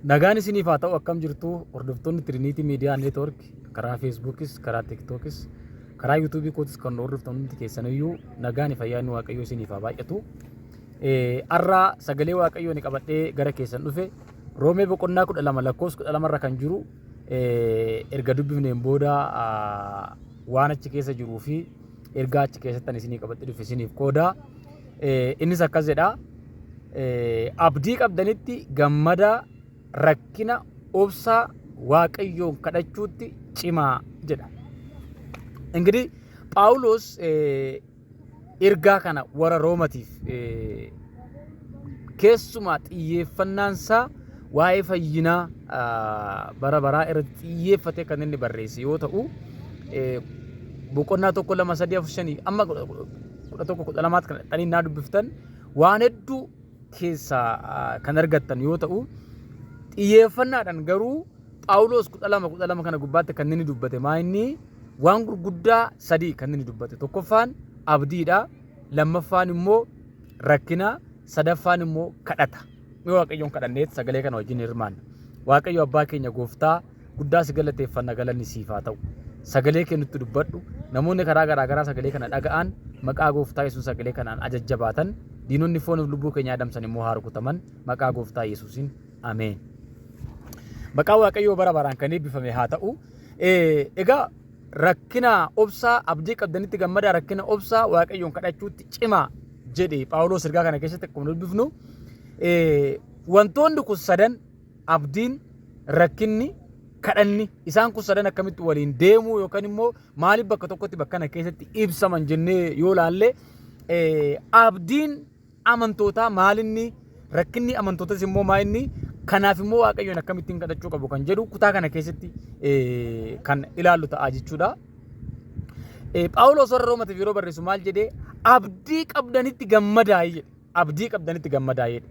Nagaan isiniif haa ta'u. Akkam jirtu, hordoftoonni Trinity Media Network? Karaa Facebookis, karaa TikTokis, karaa YouTubeii kootis kan nu hordoftan hundi keessaniyyuu nagaan fayyaan Waaqayyoo isiniif haa baay'atu. Har'a sagalee Waaqayyoo ni qabadhee gara keessan dhufe. Roomee boqonnaa 12 lakkoofsa 12 irra kan jiru erga dubbifneen booda waan achi keessa jiruu fi ergaa achi keessatti ani isinii qabadhee dhufe isiniif qooda. Innis akkas jedha. Abdii qabdanitti gammadaa, rakkina obsaa, Waaqayyoon kadhachuutti cimaa jedha. እንግዲህ Phaawulos ergaa kana warra Roomatiif keessumaa xiyyeeffannaan isaa waa'ee fayyinaa bara baraa irratti xiyyeeffatee kan inni barreesse yoo ta'u, boqonnaa 1, 2, 3, 4, 5 amma 11, 12tti kan xalinnaa dubbiftan waan hedduu keessaa kan argattan yoo ta'u, xiyyeeffannaadhaan garuu Phaawulos 12 12 kana gubbaatti kan inni dubbate maa inni waan gurguddaa sadii kan inni dubbate. Tokkoffaan abdiidha, lammaffaan immoo rakkina, sadaffaan immoo kadhata. Mee Waaqayyoon kadhanneet sagalee kana wajjin hirmaanna. Waaqayyo abbaa keenya, gooftaa guddaa, si galateeffanna, galanni siif haa ta'u. Sagalee kee nutti dubbadhu. Namoonni karaa garaa garaa sagalee kana dhaga'an maqaa gooftaa Yesuus sagalee kanaan ajajjabaatan, diinonni fooniif lubbuu keenya adamsan immoo haa rukutaman, maqaa gooftaa Yesuusin, ameen. Maqaa Waaqayyoo bara baraan kan eebbifame haa ta'u. Egaa rakkina obsaa, abdii qabdanitti gammadaa, rakkina obsaa, Waaqayyoon kadhachuutti cimaa jedhe Phaawulos ergaa kana keessatti. Akkuma dubbifnu, wantoonni kun sadan, abdiin, rakkinni, kadhanni, isaan kun sadan akkamitti waliin deemuu yookaan immoo maaliif bakka tokkotti bakka kana keessatti ibsaman jennee yoo laalle, abdiin amantootaa maalinni, rakkinni amantootas immoo maalinni, kanaaf immoo Waaqayyoon akkamittiin kadhachuu qabu kan jedhu kutaa kana keessatti kan ilaallu ta'a jechuudha. Phaawulos warra Roomatiif yeroo barreessu maal jedhee? Abdii qabdanitti gammadaa jedhe. Abdii qabdanitti gammadaa jedhe.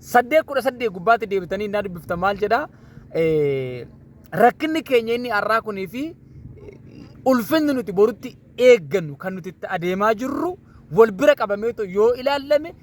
8:18 gubbaatti deebitanii innaa dubbiftan maal jedhaa? Rakkinni keenya inni har'aa kunii fi ulfinni nuti borutti eeggannu kan nuti itti adeemaa jirru wal bira qabameetu yoo ilaallame,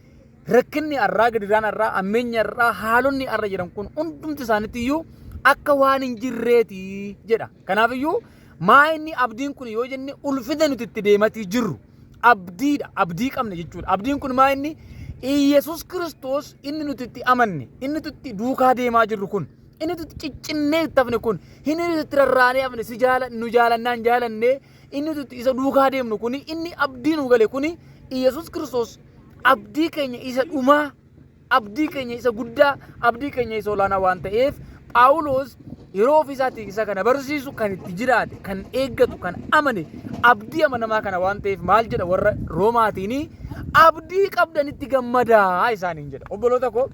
rakkinni har'aa, gidiraan har'aa, ammeenyi har'aa, haalonni har'a jiran kun hundumti isaaniitti iyyuu akka waan hin jirreeti jedha. Kanaaf iyyuu maa inni abdiin kun yoo jenne, ulfina nuti itti deematii jirru abdiidha. Abdii qabna jechuudha. Abdiin kun maa inni Iyesus Kiristoos inni nuti itti amanne, inni nuti itti duukaa deemaa jirru kun, inni nuti itti ciccinnee itti hafne kun, inni nuti itti rarraanee hafne, si jaala nu jaalannaan jaalannee inni nuti isa duukaa deemnu kun, inni abdii nu gale kun, Iyesus Kiristoos abdii keenya isa dhumaa, abdii keenya isa guddaa, abdii keenya isa olaanaa waan ta'eef, Phaawulos yeroo ofii isaatii isa kana barsiisu kan itti jiraate, kan eeggatu, kan amane abdii amanamaa kana waan ta'eef, maal jedha warra Roomaatiin? Abdii qabdanitti gammadaa isaaniin jedha. Obboloota koo,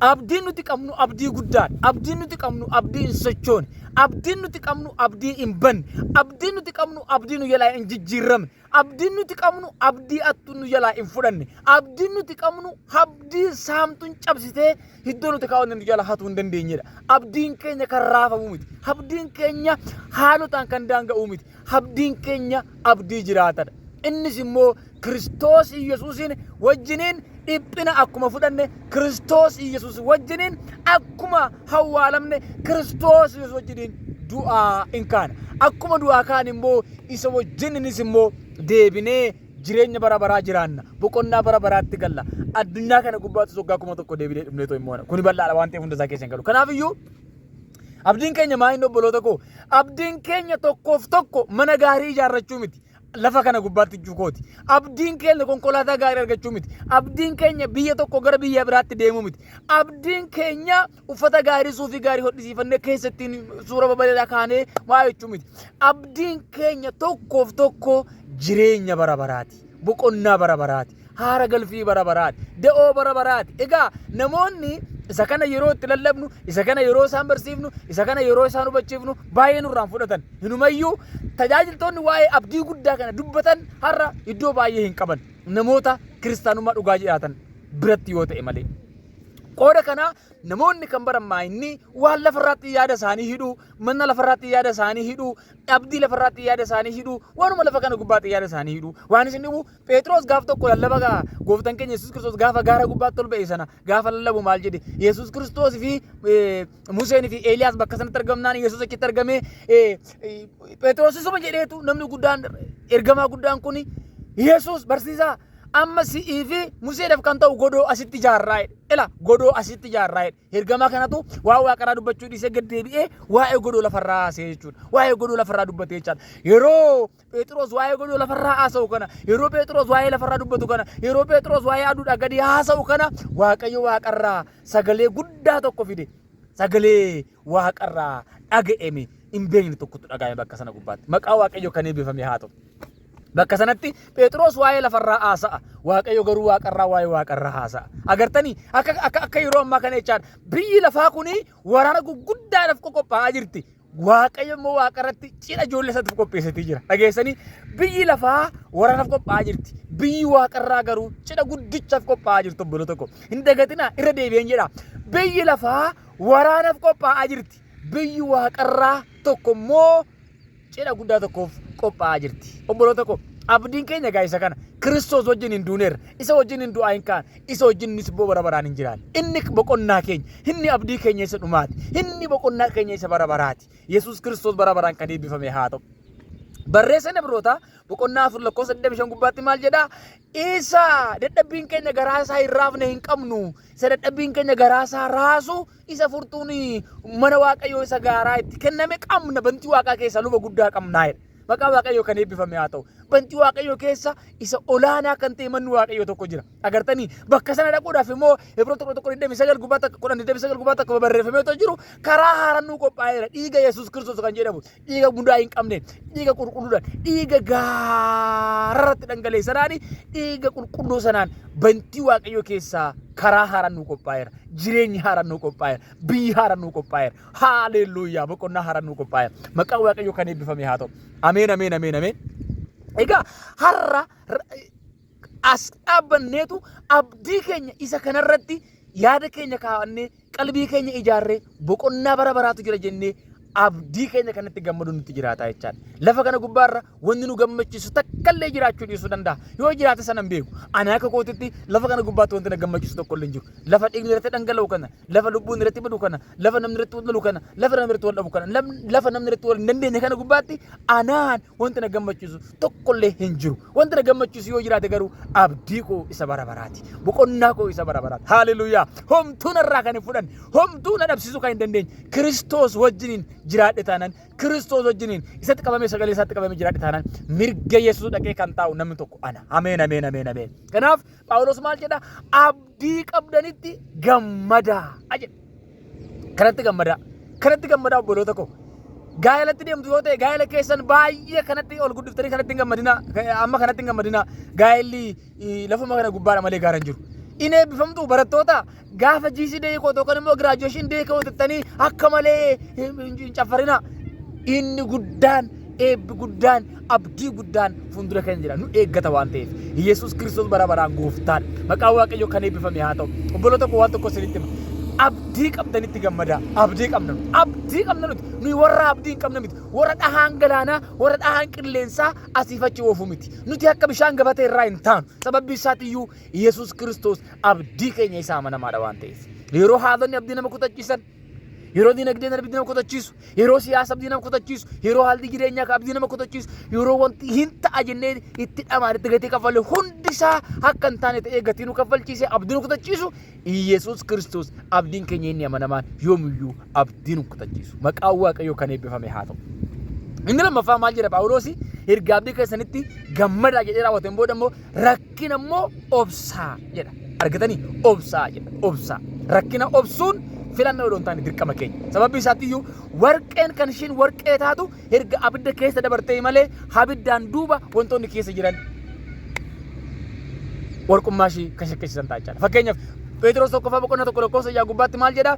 abdiin nuti qabnu abdii guddaadha. Abdiin nuti qabnu abdii hin sochoone. Abdiin nuti qabnu abdii hin banne. Abdiin nuti qabnu abdii nu jalaa hin jijjiiramne. Abdiin nuti qabnu abdii attuun nu jalaa hin fudhanne. Abdiin nuti qabnu abdii saamtuun cabsitee iddoo nuti kaawwanne nu jalaa hatuu hin dandeenyedha. Abdiin keenya kan raafamu miti. Abdiin keenya haalotaan kan daanga'u miti. Abdiin keenya abdii jiraatadha. Innis immoo Kiristoos Iyyasuusiin wajjiniin dhiphina akkuma fudhanne, Kiristoos Iyyasuus wajjiniin akkuma hawwaalamne, Kiristoos Iyyasuus wajjiniin du'aa in kaana. Akkuma du'aa kaan immoo isa wajjininis immoo deebinee jireenya bara baraa jiraanna. Boqonnaa bara baraatti galla. Addunyaa kana gubbaatti waggaa 1000 deebinee dhufnee too immoo kuni bal'aadha waan ta'eef hunda isaa keessa hin galu. Kanaaf iyyuu abdiin keenya maa inni, obboloota koo? Abdiin keenya tokkoof tokko mana gaarii ijaarrachuu miti. Lafa kana gubbaatti jechuu kooti. Abdiin keenya konkolaataa gaarii argachuu miti. Abdiin keenya biyya tokko gara biyya biraatti deemuu miti. Abdiin keenya uffata gaarii, suufii gaarii hodhisiifannee keessattiin suura babareedaa kaanee waa jechuu miti. Abdiin keenya tokkoof tokko jireenya bara baraati. Boqonnaa bara baraati. Haara galfii bara baraati. Da'oo bara baraati. Egaa namoonni isa kana yeroo itti lallabnu, isa kana yeroo isaan barsiifnu, isa kana yeroo isaan hubachiifnu baay'ee nurraan fudhatan. Hinumayyuu tajaajiltoonni waa'ee abdii guddaa kana dubbatan har'a iddoo baay'ee hin qaban. Namoota kiristaanummaa dhugaa jiraatan biratti yoo ta'e malee. Qooda kanaa namoonni kan baran maayinni waan lafarraatti yaada isaanii hidhuu, mana lafarraatti yaada isaanii hidhuu, abdii lafarraatti yaada isaanii hidhuu, waanuma lafa kana gubbaatti yaada isaanii hidhuu. Waan isin dhibu Phexros gaaf tokko lallaba gaa gooftaan keenya Yesuus Kiristoos gaafa gaara gubbaatti ol ba'e sana gaafa lallabu maal jedhe? Yesuus Kiristoos fi Museen fi Eeliyaas bakka sanatti argamnaan Yesuus achitti argamee Phexros isuma jedheetu namni guddaan ergamaa guddaan kun Yesuus barsiisaa amma si'ii fi Museedhaaf kan ta'u godoo asitti ijaarraa jedhe. Ila godoo asitti ijaarraa jedhe. Ergamaa kanatu waa waaqarraa dubbachuu dhiisee gad deebi'ee waa'ee godoo lafarraa haasa'e jechuudha. Waa'ee godoo lafarraa dubbate jechaadha. Yeroo Phexros waa'ee godoo lafarraa haasa'u kana, yeroo Phexros waa'ee lafarraa dubbatu kana, yeroo Phexros waa'ee aduudhaa gadi haasa'u kana Waaqayyo waaqarraa sagalee guddaa tokko fide. Sagalee waaqarraa dhaga'ame hin beekne tokkotu dhaga'ame bakka sana gubbaatti. Maqaa Waaqayyo kan eebbifame haa ta'u. Bakka sanatti Phexros waa'ee lafarraa haasa'a. Waaqayyo garuu waaqarraa waa'ee waaqarraa haasa'a. Agartanii akka akka akka yeroo ammaa kana jechaadha. Biyyi lafaa kuni waraana gurguddaadhaaf qophaa'aa jirti. Waaqayyo immoo waaqarratti cidha ijoollee isaatiif qopheessatee jira. Dhageessanii biyyi lafaa waraanaaf qophaa'aa jirti. Biyyi waaqarraa garuu cidha guddichaaf qophaa'aa jirti obboloota koo. Hin dagatinaa irra deebi'een jedha. Biyyi lafaa waraanaaf qophaa'aa jirti. Biyyi waaqarraa tokko immoo cidha guddaa tokkoof qophaa'aa jirti. Obboloota koo abdiin keenya egaa isa kana. Kiristoos wajjin hin duuneerra. Isa wajjin hin du'aa hin kaan. Isa wajjin innis immoo bara baraan hin jiraanne. Inni boqonnaa keenya. Inni abdii keenya isa dhumaati. Inni boqonnaa keenya isa bara baraati. Yesuus Kiristoos bara baraan kan eebbifame haa ta'u. Barreessaan Ibrootaa boqonnaa 4 lakkoofsa 25 gubbaatti maal jedhaa? Isa dadhabbiin keenya garaa isaa hin raafne hin qabnu. Isa dadhabbiin keenya garaa isaa raasu isa furtuun mana Waaqayyoo isa gaaraa itti kenname qabna. Bantii Waaqaa keessaa luba guddaa qabnaa jedha. Maqaa Waaqayyoo kan eebbifame haa ta'u. Bantii Waaqayyoo keessa isa olaanaa kan ta'e manni Waaqayyoo tokko jira. Agartanii bakka sana dhaquudhaaf immoo Ibroota 11 29 gubbaatti akka 10 29 gubbaatti akka barreeffamee otoo jiru karaa haaraan nuu qophaa'eera. Dhiiga Yesuus Kiristoos kan jedhamu dhiiga mudaa hin qabne dhiiga qulqulluudhaan dhiiga gaararratti dhangala'e sanaan dhiiga qulqulluu sanaan bantii Waaqayyoo keessaa karaa haaraan nuu qophaa'eera. Jireenyi haaraan nuu qophaa'eera. Biyyi haaraan nuu qophaa'eera. Haaleelluuyaa boqonnaa haaraan nuu qophaa'eera. Maqaan Waaqayyoo kan eebbifame haa ta'u. Ameen ameen ameen ameen. Egaa har'a as dhaabbanneetu abdii keenya isa kanarratti yaada keenya kaa'annee qalbii keenya ijaarree boqonnaa bara baraatu jira jennee abdii keenya kanatti gammadu nutti jiraata jechaadha. Lafa kana gubbaarra wanni nu gammachiisu takkallee jiraachuu dhiisuu danda'a. Yoo jiraate sana hin beeku. Ani akka kootitti lafa kana gubbaatti wanti na gammachiisu tokkollee hin jiru. Lafa dhiigni irratti dhangala'u kana, lafa lubbuun irratti badu kana, lafa namni irratti wal lolu kana, lafa namni irratti wal dhabu kana, lafa namni irratti wal hin dandeenye kana gubbaatti anaan wanti na gammachiisu tokkollee hin jiru. Wanti na gammachiisu yoo jiraate garuu abdii koo isa bara baraati. Boqonnaa koo isa bara baraati. Haaleluyyaa. Homtuu narraa kan hin fudhanne, homtuu na dhabsiisuu kan hin dandeenye. Kiristoos wajjiniin jiraadhe taanaan, Kiristoos wajjiniin isatti qabamee sagalee isaatti qabamee jiraadhe taanaan mirga Yesuus dhaqee kan taa'u namni tokko ana. Ameen ameen ameen ameen. Kanaaf Phaawulos maal jedha? Abdii qabdanitti gammadaa jedha. Kanatti gammadaa. Kanatti gammadaa obboloota koo. Gaa'elatti deemtu yoo ta'e gaa'ela keessan baay'ee kanatti ol guddiftanii kanatti hin gammadinaa. Amma kanatti hin gammadinaa. Gaa'elli lafuma kana gubbaadha malee gaara hin jiru. In eebbifamtu barattoota gaafa GC day koo yookaan immoo graduation day koo jettanii akka malee hin caffarinaa. Inni guddaan eebbi guddaan abdii guddaan fuuldura keenya jira nu eeggata waan ta'eef Yesuus Kiristoos bara baraan gooftaan maqaan Waaqayyoo kan eebbifame haa ta'u. Obboloota koo waan tokko isinitti hima. Abdii qabdanitti gammadaa. Abdii qabna nuti. Abdii qabna nuti. Nuyi warra abdii hin qabne miti. Warra dhahaan galaanaa, warra dhahaan qilleensaa asiif achi oofu miti. Nuti akka bishaan gabatee irraa hin taanu. Sababbi isaatiyyuu Yesuus Kiristoos abdii keenya isa amanamaadha waan ta'eef. Yeroo haalonni abdii nama kutachiisan, yeroo dinagdeen abdii nama kutachiisu, yeroo siyaasa abdii nama kutachiisu, yeroo haalli jireenyaa abdii nama kutachiisu, yeroo wanti hin ta'a jennee itti dhamaan itti gatii kaffalle hundi isaa akka hin taane ta'ee gatii nu kaffalchiisee abdii nu kutachiisu, Iyyasuus Kiristoos abdiin keenya inni amanamaan yoomiyyuu abdii nu kutachiisu. Maqaan Waaqayyoo kan eebbifame haa ta'u. Inni lammaffaa maal jedha Phaawulos? Erga abdii keessanitti gammadaa jedhee raawwateen booda immoo rakkina immoo obsaa jedha. Argatanii obsaa jedha. Obsaa. Rakkina obsuun filannoo odoo hin taane dirqama keenya. Sababbi isaatti iyyuu warqeen kan ishiin warqee taatu erga abidda keessa dabartee malee abiddaan duuba wantoonni keessa jiran warqummaa ishii kan shakkisiisan ta'a jechaadha. Fakkeenyaaf Pheexiroos tokkoffaa boqonnaa 1 lakkoofsa 6 gubbaatti maal jedha?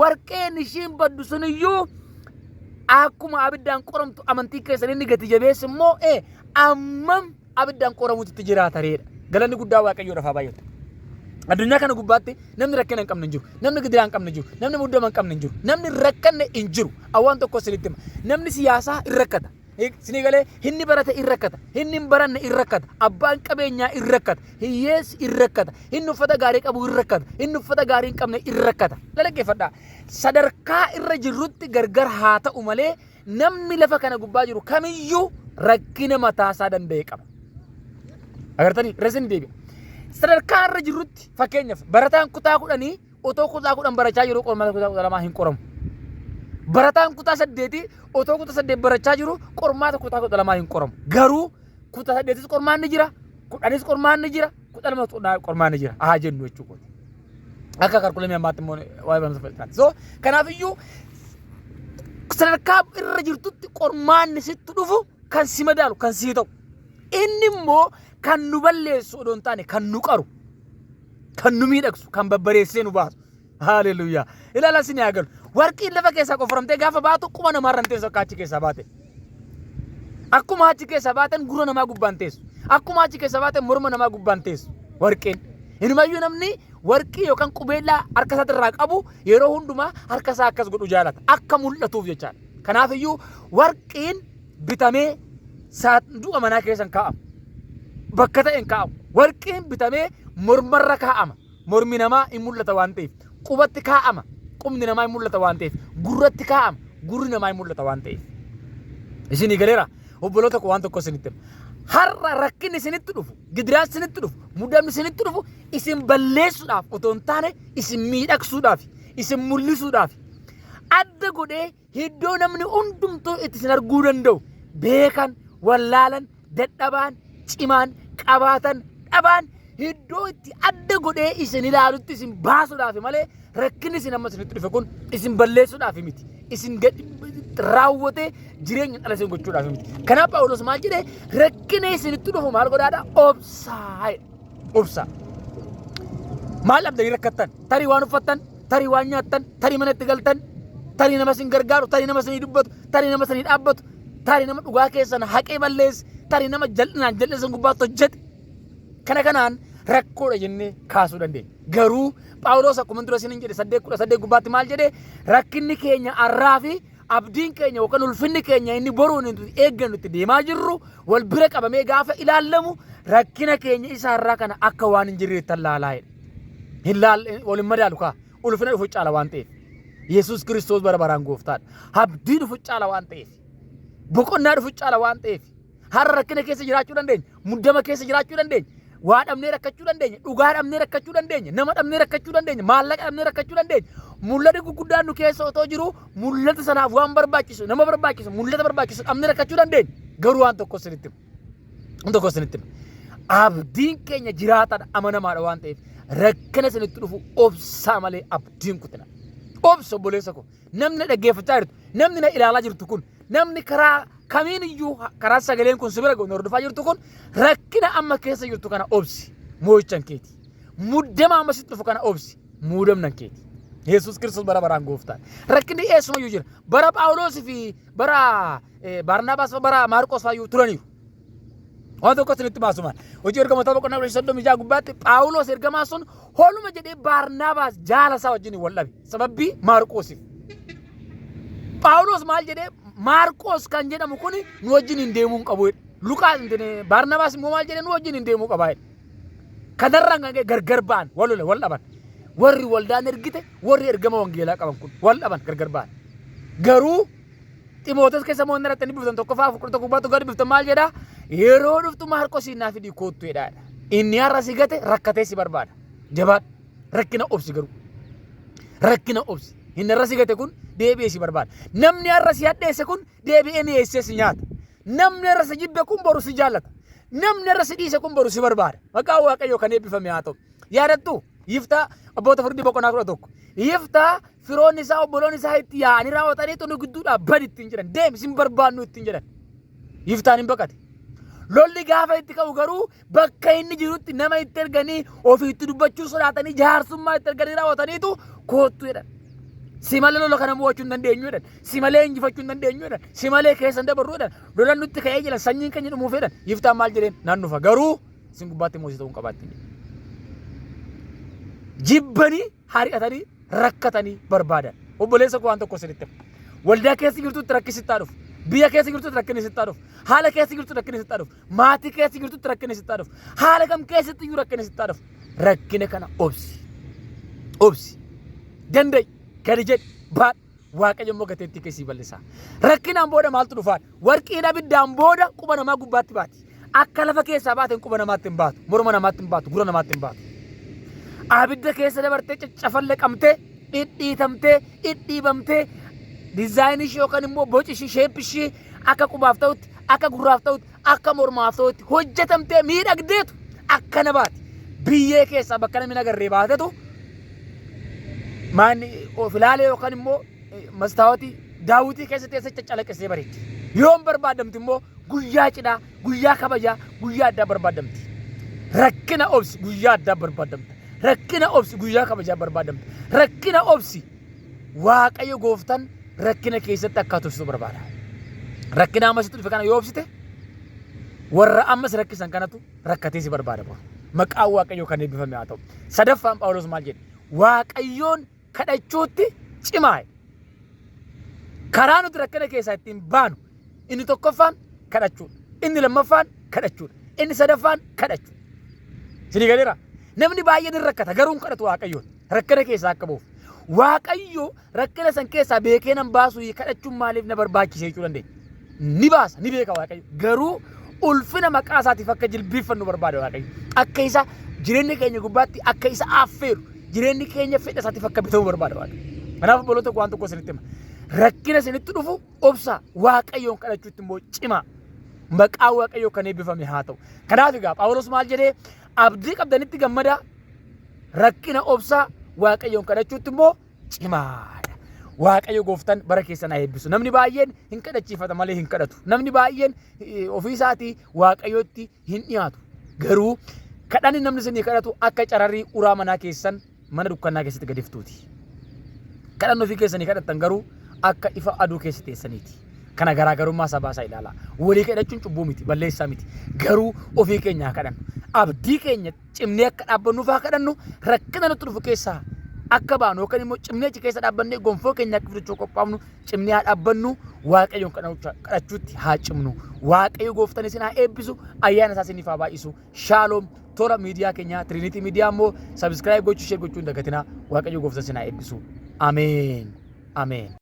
Warqeen ishiin baddu sun iyyuu akkuma abiddaan qoramtu amantii keessan inni gati jabeessi immoo ammam abiddaan qoramuutti jiraatareedha. Galanni guddaa Waaqayyoodhaaf haa baay'atu. Addunyaa kana gubbaatti namni rakkina hin qabne hin jiru. Namni gidiraa hin qabne hin jiru. Namni muddama hin qabne hin jiru. Namni rakkanne hin jiru. Awwaan tokko isinitti hima. Namni siyaasaa hin rakkata. Isinii galee inni barate hin rakkata. Inni hin baranne hin rakkata. Abbaan qabeenyaa hin rakkata. Hiyyeessi hin rakkata. Inni uffata gaarii qabu hin rakkata. Inni uffata gaarii hin qabne hin rakkata. Dhaggeeffadhaa. Sadarkaa irra jirrutti gargar haa ta'u malee namni lafa kana gubbaa jiru kamiyyuu rakkina mataasaa danda'e qaba. Agartanii irra isin deebi'a. Sadarkaa irra jirrutti fakkeenyaaf barataan kutaa 10 otoo kutaa 10 barachaa jiru qormaata kutaa 12 hin qoramu. Barataan kutaa 8 otoo kutaa 8 barachaa jiru qormaata kutaa 12 hin qoramu. Garuu kutaa 8s qormaanni jira, 10s qormaanni jira, 12 qormaanni jira. Haa jennu jechuudha. Akka karkulamii ammaatti immoo waa'ee barumsa fedhan. So kanaafiyyuu sadarkaa irra jirtutti qormaanni sitti dhufu kan si madaalu kan sii ta'u. Inni immoo kan nu balleessu odoo hin taane kan nu qaru, kan nu miidhagsu, kan babbareessee nu baasu. Haaleluyyaa. Ilaala isin haa galu. Warqiin lafa keessaa qofaramtee gaafa baatu quba namaarra hin teessu akka achi keessaa baate. Akkuma achi keessaa baatan gurra namaa gubbaan teessu. Akkuma achi keessaa baatan morma namaa gubbaan teessu. Warqeen. Inumayyuu namni warqii yookaan qubeellaa harka isaatti irraa qabu yeroo hundumaa harka isaa akkas godhu jaalata. Akka mul'atuuf jechaadha. Kanaafiyyuu warqiin bitamee saanduqa manaa keessa hin kaa'amu. Bakka ta'e hin kaa'amu. Warqiin bitamee mormarra kaa'ama. Mormi namaa hin mul'ata waan ta'eef. Qubatti kaa'ama. Qubni namaa hin mul'ata waan ta'eef. Gurratti kaa'ama. Gurri namaa hin mul'ata waan ta'eef. Isinii galeera. Obboloota koo waan tokko isinitti hima. Har'a rakkinni isinitti dhufu, gidiraan isinitti dhufu, muddamni isinitti dhufu isin balleessuudhaaf otoo hin taane isin miidhagsuudhaaf, isin mul'isuudhaaf. Adda godhee Iddoo namni hundumtuu itti isin arguu danda'u beekan, wallaalan, dadhabaan, cimaan, qabaatan, dhabaan iddoo itti adda godhee isin ilaalutti isin baasuudhaaf malee rakkinni isin amma isinitti dhufe kun isin balleessuudhaaf miti. Isin raawwatee jireenya dhala isin gochuudhaaf miti. Kanaaf Phaawulos maal jedhee rakkina isinitti dhufu maal godhaadha? Obsaa. Obsaa. Maal dhabdanii rakkattan? Tarii waan uffattan, tarii waan nyaattan, tarii mana itti galtan, tarii nama isin gargaaru, tarii nama isinii dubbatu, tarii nama isinii dhaabbatu, tarii nama dhugaa keessan haqee balleesse, tarii nama jal'inaan jal'ina isin gubbaatti hojjete. Kana kanaan rakkoodha jennee kaasuu dandeenya. Garuu Phaawulos akkuma dura isiniin jedhe 8:18 gubbaatti maal jedhe rakkinni keenya arraa fi abdiin keenya yookaan ulfinni keenya inni boruun nuti eeggannu itti deemaa jirru wal bira qabamee gaafa ilaallamu rakkina keenya isa har'aa kana akka waan hin jirreetti laalaa jedhe. Hin laal wal hin madaalu kaa ulfina dhufu caala waan ta'eef. Yesuus Kiristoos bara baraan gooftaadha. Abdii dhufu caala waan ta'eef. Boqonnaa dhufu caala waan ta'eef. Har'a rakkina keessa jiraachuu dandeenya. Muddama keessa jiraachuu dandeenya. Waa dhabnee rakkachuu dandeenya. Dhugaa dhabnee rakkachuu dandeenya. Nama dhabnee rakkachuu dandeenya. Maallaqa dhabnee rakkachuu dandeenya. Mul'ati gurguddaan nu keessa otoo jiru mul'ata sanaaf waan barbaachisu, nama barbaachisu, mul'ata barbaachisu dhabnee rakkachuu dandeenya. Garuu waan tokko isinitti hima. Waan tokko isinitti hima. Abdiin keenya jiraataadha, amanamaadha waan ta'eef rakkina isinitti dhufu obsaa malee abdiin kutina. Obsa obboleessa koo. Namni na dhaggeeffachaa jirtu, namni na ilaalaa jirtu kun, namni karaa kamiin iyyuu karaa sagaleen kun si bira ga'u na hordofaa jirtu kun rakkina amma keessa jirtu kana obsi moo'ichan keeti. Muddama amma sitti dhufu kana obsi muudamnan keeti. Yesuus Kiristoos bara baraan gooftaan. Rakkinni eessumayyuu jira. Bara Phaawulos fi bara Baarnaabaas bara Maarqos faayyuu turaniiru. Waan tokko isinitti baasumaan. Hojii ergamoota boqonnaa 36 gubbaatti Phaawulos ergamaa sun holuma jedhee Baarnaabaas jaala isaa wajjin wal dhabe. Sababbii Maarqoosiif. Phaawulos maal jedhee Maarqoos kan jedhamu kun nu wajjin hin deemuu hin qabu jedhe. Luqaas Baarnaabaas immoo maal jedhee nu wajjin hin deemuu qaba jedhe. Kanarraan kan ka'e gargar ba'an wal lola wal dhaban. Warri waldaan ergite warri ergama wangeelaa qaban kun wal dhaban gargar ba'an. Garuu Ximootos keessa immoo inni irratti biftan tokkoffaa 11 gubbaatti gadi biftan maal jedha? Yeroo dhuftu Maarqosiin naa fidii koottu jedha. Inni har'a si gate rakkatee si barbaada. Jabaadhu. Rakkina obsi garuu. Rakkina obsi. Inni har'a si gate kun deebi'ee si barbaada. Namni har'a si hadheesse kun deebi'ee mi'eessee si nyaata. Namni har'a si jibbe kun boru si jaallata. Namni har'a si dhiise kun boru si barbaada. Maqaan Waaqayyoo kan eebbifame haa ta'u. Yaadattuu? Yiftaa abboota firdii boqonnaa 11. Yiftaa firoonni isaa obboloonni isaa itti yaa'anii raawwatanii nu gidduudhaa badi ittiin jedhan. Deemi sin barbaannu ittiin jedhan. Yiftaan hin baqate. Lolli gaafa itti ka'u garuu bakka inni jirutti nama itti erganii ofiitti dubbachuu sodaatanii jaarsummaa itti erganii raawwataniitu koottu jedhan. Si malee lola kana mo'achuu hin dandeenyu jedhan. Si malee injifachuu hin dandeenyu jedhan. Si malee keessa hin dabarru jedhan. Lolan nutti ka'ee jedhan sanyiin keenya dhumuuf jedhan. Yiftaan maal jedheen nan dhufa garuu isin gubbaatti moosii ta'uu hin qabaattin jedhe. Jibbanii, hari'atanii, rakkatanii barbaadan. Obboleessa koo waan tokko isinitti hima. Waldaa keessa jirtutti rakki sittaa dhufu. Biyya keessa jirtutti rakkinni sittaa dhufu. Haala keessa jirtutti rakkinni sittaa dhufu. Maatii keessa jirtutti rakkinni sittaa dhufu. Haala kam keessatti iyyuu rakkinni sittaa dhufu. Rakkina kana obsi. Obsi. Danda'i. Gadi jedhi. Baadhu. Waaqayyo immoo gateettii kee sii bal'isa. Rakkinaan booda maaltu dhufaa? Warqiin abiddaan booda quba namaa gubbaatti baati. Akka lafa keessaa baateen quba namaatti hin baatu. Morma namaatti hin baatu. Gurra namaatti hin baatu. Abidda keessa dabartee caccafallaqamtee, dhidhiitamtee, dhidhiibamtee, diizaayinii ishee yookaan immoo boci ishee, sheeppi ishee akka qubaaf ta'utti, akka gurraaf ta'utti, akka mormaaf ta'utti hojjetamtee miidhagdeetu akkana baati. Biyyee keessaa bakka namni hin agarree baatetu maanni of ilaalee yookaan immoo mastaawotii daawwitii keessa teessee caccalaqqisee bareeddi. Yoom barbaadamti immoo guyyaa cidhaa, guyyaa kabajaa, guyyaa addaa barbaadamti. Rakkina obsi guyyaa addaa barbaadamta. Rakkina obsi guyyaa kabajaa barbaadamta. Rakkina obsi Waaqayyo gooftaan rakkina keessatti akka tursitu barbaada. Rakkina amma sitti dhufe kana yoo obsite warra amma si rakkisan kanatu rakkatee si barbaada boru. Maqaan Waaqayyoo kan eebbifame haa ta'u. Sadaffaan Phaawulos maal jedhe? Waaqayyoon kadhachuutti cimaa. Karaa nuti rakkina keessaa ittiin baanu inni tokkoffaan kadhachuudha. Inni lammaffaan kadhachuudha. Inni sadaffaan kadhachuudha. Isinii galeera? Namni baay'een hin rakkata garuu hin kadhatu Waaqayyoon. Rakkina keessaa akka ba'uuf. Waaqayyo rakkina san keessaa beekee nan baasu kadhachuun maaliif na barbaachise jechuu dandeenya. Ni baasa, ni beeka Waaqayyo. Garuu ulfina maqaa isaatiif akka jilbiiffannu barbaada Waaqayyo. Akka isa jireenya keenya gubbaatti akka isa affeeru, jireenyi keenya fedha isaatiif akka bitamu barbaada Waaqayyo. Kanaaf obboloota koo waan tokko isinitti hima. Rakkina isinitti dhufu obsa Waaqayyoon kadhachuutti immoo cimaa. Maqaa Waaqayyoo kan eebbifame haa ta'u. Kanaaf egaa Phaawulos maal jedhee abdii qabdanitti gammadaa rakkina obsaa Waaqayyoon kadhachuutti immoo cimaadha. Waaqayyo gooftaan bara keessan haa eebbisu. Namni baay'een hin kadhachiifata malee hin kadhatu. Namni baay'een ofii isaatii Waaqayyotti hin dhiyaatu. Garuu kadhanni namni isinii kadhatu akka cararii uraa manaa keessan mana dukkannaa keessatti gadi iftuuti. Kadhanni ofii keessanii kadhattan garuu akka ifa aduu keessa teessaniiti. Kana garaagarummaa isaa baasaa ilaalaa. Walii kadhachuun cubbuu miti, balleessaa miti. Garuu ofii keenya haa kadhannu. Abdii keenya cimnee akka dhaabbannuuf haa kadhannu. Rakkina nutti dhufu keessaa akka baanu yookaan immoo cimnee achi keessa dhaabbannee gonfoo keenya akka fudhachuu qophaa'nu cimnee haa dhaabbannu. Waaqayyoon kadhachuutti haa cimnu. Waaqayyo gooftaan isin haa eebbisu. Ayyaana isaa isiniif haa baay'isu. Shaaloom toora miidiyaa keenyaa Trinity Media immoo subscribe gochuu share gochuu hin dagatinaa. Waaqayyo gooftaan isin haa eebbisu. Ameen. Ameen.